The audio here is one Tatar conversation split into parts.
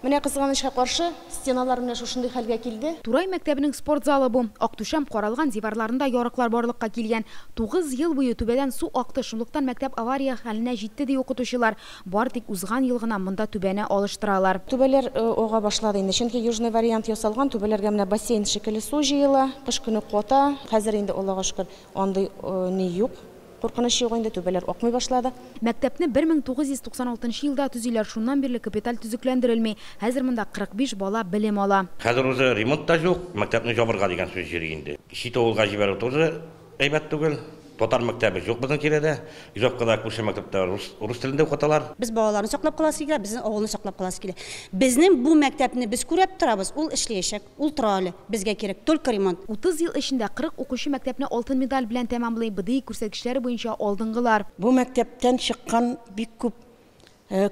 Менә кызганычка каршы, стеналар менә шушындый хәлгә килде. Турай мәктәбенең спорт залы бу. Ак түшәм каралган, диварларында ярыклар барлыкка килгән. 9 ел буе түбәдән су акты, шунлыктан мәктәп авария хәленә җитте, ди укытучылар. Бар тик узган ел гына монда түбәне алыштыралар. Түбәләр ага башлады инде, чөнки южный вариант ясалган, түбәләргә менә бассейн шикелле су җыела, кыш көне ката. Хәзер инде Аллага шөкер, андый ни юк. Куркыныч юк инде, түбәләр акмый башлады. Мәктәпне 1996 елда төзиләр, шуннан бирле капиталь төзекләндерелми. Хәзер монда 45 бала белем ала. Хәзер үзе ремонт та юк, мәктәпне җабырга дигән сүз йөри инде. Чит авылга җибәрү тоже әйбәт түгел. Татар мәктәбе юк безнең тирәдә. Ижовкада күрше мәктәптә рус телендә укыталар. Без балаларны саклап каласы килә, безнең авылны саклап каласы килә. Безнең бу мәктәпне без күрәп торабыз, ул эшләячәк, ул тора әле. Безгә кирәк только ремонт. 30 ел эчендә 40 укучы мәктәпне алтын медаль белән тәмамлый. БДИ күрсәткечләре буенча алдынгылар. Бу мәктәптән чыккан бик күп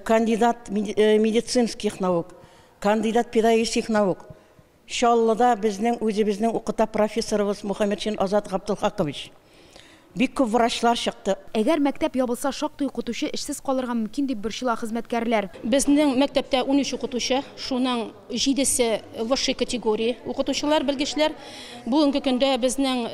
кандидат медицинских наук, кандидат педагогических наук. Чаллыда безнең үзебезнең укыта профессорыбыз Мухаммедшин Азат Габдулхакович. Бик күп врачлар чыкты. Әгәр мәктәп ябылса, шактый укытучы эшсез калырга мөмкин дип борчыла хезмәткәрләр. Безнең мәктәптә 13 укытучы, шуның 7-се высшей категории укытучылар, белгечләр. Бүгенге көндә безнең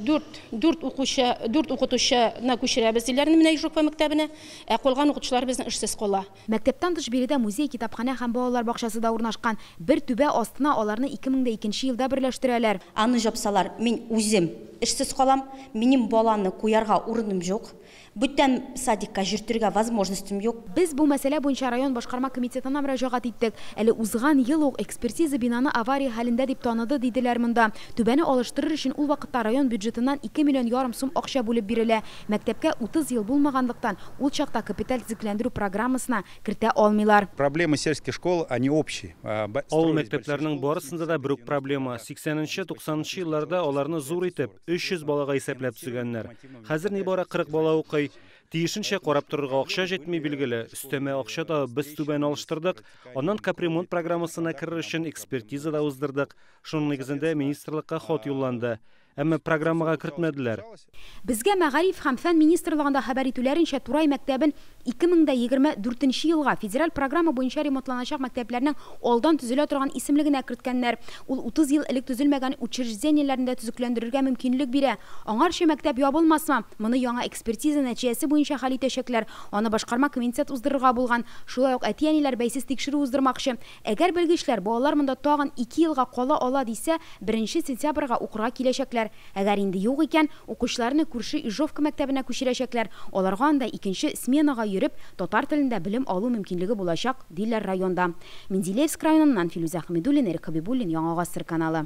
дүрт укытучыны күчерәбез диләр менә Ижовка мәктәбенә, ә калган укытучылар безнең эшсез кала. Мәктәптән тыш биредә музей, китапханә һәм балалар бакчасы да урнашкан. Бер түбә астына аларны 2002 елда берләштерәләр. Аны жапсалар, мин үзем эшсез калам, минем баланы куярга урыным юк. Бүтән садикка йөртергә возможностем юк. Без бу мәсьәлә буенча район башкарма комитетына мөрәҗәгать иттек. Әле узган ел ук экспертиза бинаны авария хәлендә дип таныды, диделәр монда. Түбәне алыштырыр өчен ул вакытта район бюджетыннан ике миллион ярым сум акча бүлеп бирелә. Мәктәпкә 30 ел булмаганлыктан ул чакта капиталь төзекләндерү программасына кертә алмыйлар. Проблемы сельских школ, они общие. Авыл мәктәпләренең барысында да бер үк проблема. Сиксәненче, туксанынчы елларда аларны зур итеп 300 балага исәпләп төзегәннәр. Хәзер нибары 40 бала укый. Тиешенчә карап торырга акча җитми билгеле. Өстәмә акча да без түбән алыштырдык. Аннан капремонт программасына керер өчен экспертиза да уздырдык. Шуның нигезендә министрлыкка хат юлланды. Әмма программага кертмәделәр. Безгә Мәгариф һәм фән министрлыгында хәбәр итүләренчә, Турай мәктәбен 2024 елга федераль программа буенча ремонтланачак мәктәпләрнең алдан төзелә торган исемлегенә керткәннәр. Ул 30 ел элек төзелмәгән учреждениеләрне дә төзекләндерергә мөмкинлек бирә. Аңарчы мәктәп ябылмасмы? Моны яңа экспертиза нәтиҗәсе буенча хәл итәчәкләр. Аны башкарма комитет уздырырга булган. Шулай ук әти-әниләр бәйсез тикшерү уздырмакчы. Әгәр белгечләр балалар монда тагын 2 елга кала ала дисә, 1 сентябрьгә укырга киләчәкләр. Әгәр инде юк икән, укучыларны күрше Ижовка мәктәбенә күчерәчәкләр. Аларга анда икенче сменага йөреп, татар телендә белем алу мөмкинлеге булачак, диләр районда. Менделеевск районыннан Филүзә Хәмидуллина, Эрик Хабибуллин, Яңа Гасыр каналы.